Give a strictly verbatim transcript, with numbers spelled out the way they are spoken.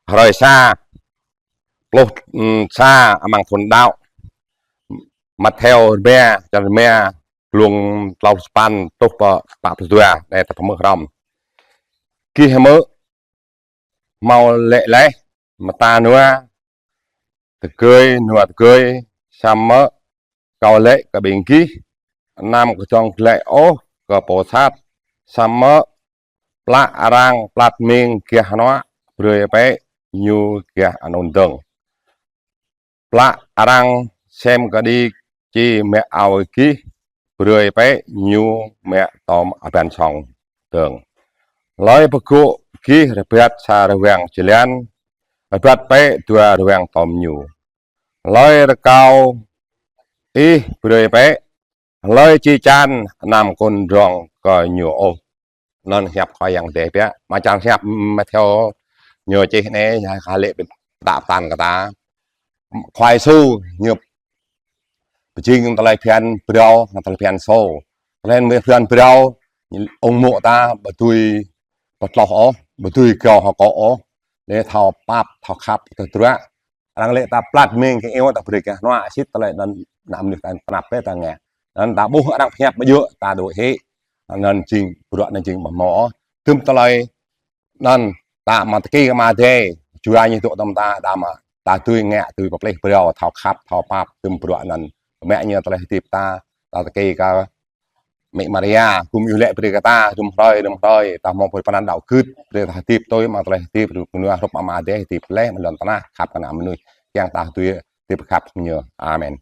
hrơi sa, pluh, ưm, sa amăng thun đăo. Mattheo rơma, črăn rơma, glông klâo pluh sapăn truh pơ pă pluh dua, anai ta pơhmư̆ hrŏm. Gih hmư̆ hmâo laĭ laih: Mơta nua tơgơi nua tơgơi, samơ̆ Kâo laĭ kơ ƀing gih, anăm kơčŏng glaĭ ôh kơ pô sat, samơ̆ plă arăng plat ming gah hnuă, brơi bĕ ñu gah anŭn dơ̆ng. Plă arăng sem kơđi či mă ao gih, brơi bĕ ñu mă tŏm abăn sŏng dơ̆ng. Hlơi pơgô̆ gih rơbat sa rơwang jơlan, rơbat bĕ dua rơwang tŏm ñu. Hlơi rơkâo ih, brơi bĕ. Hlơi či čan, anăm kŭn drŏng kơ ñu ôh. Anŭn hiăp Khua Yang Adai biă. Mơ̆ng črăn hiăp Mattheo ñu čih anai, ñu hă lĕ pơtă pơtăn kơ ta. Khua Yêsu ñu pơjing tơlơi phiăn phrâo, tơlơi phiăn sô. Tơlơi phiăn phrâo, ung mŭk ta ƀu dưi pơtloh ôh, ƀu dưi kâo hơkŏ ôh. Lĕ thâo pap, thâo khăp, tơdruă. Arăng lĕ ta plat ming kơ iâu ta brơi kơ hnuă sĭt tơlơi anŭn, anăm mơnuih ta tơnap pĕ ta ngă. Anŭn ta ƀuh arăng pơhiăp ƀu djơ̆ ta dŏ hĭ. Anŭn jing bruă anŭn jing ƀu hmâo ôh. Tơm tơlơi anŭn ta mă tơkĭ kơ Ama Adai, jua ñu dŏ tŏm ta, đa mă ta dưi ngă, dưi pơplih phrâo, thâo khăp, thâo pap, tơm bruă anŭn. Mă ñu tơlơi hơdip ta, ta tơkĭ kơ Mĕ Maria, gum yua lĕ brơi kơ ta, rŭm hrơi, rŭm hrơi, ta hmâo pơpơnăn đaŏ gưt, brơi ta hơdip tui, mă tơlơi hơdip, rŭ kơnua, hrup Ama Adai, hơdip leh, mơlŏn tơnah, khăp kơ ană mơnuih, kiăng ta dưi hơdip khăp ñu. Amen.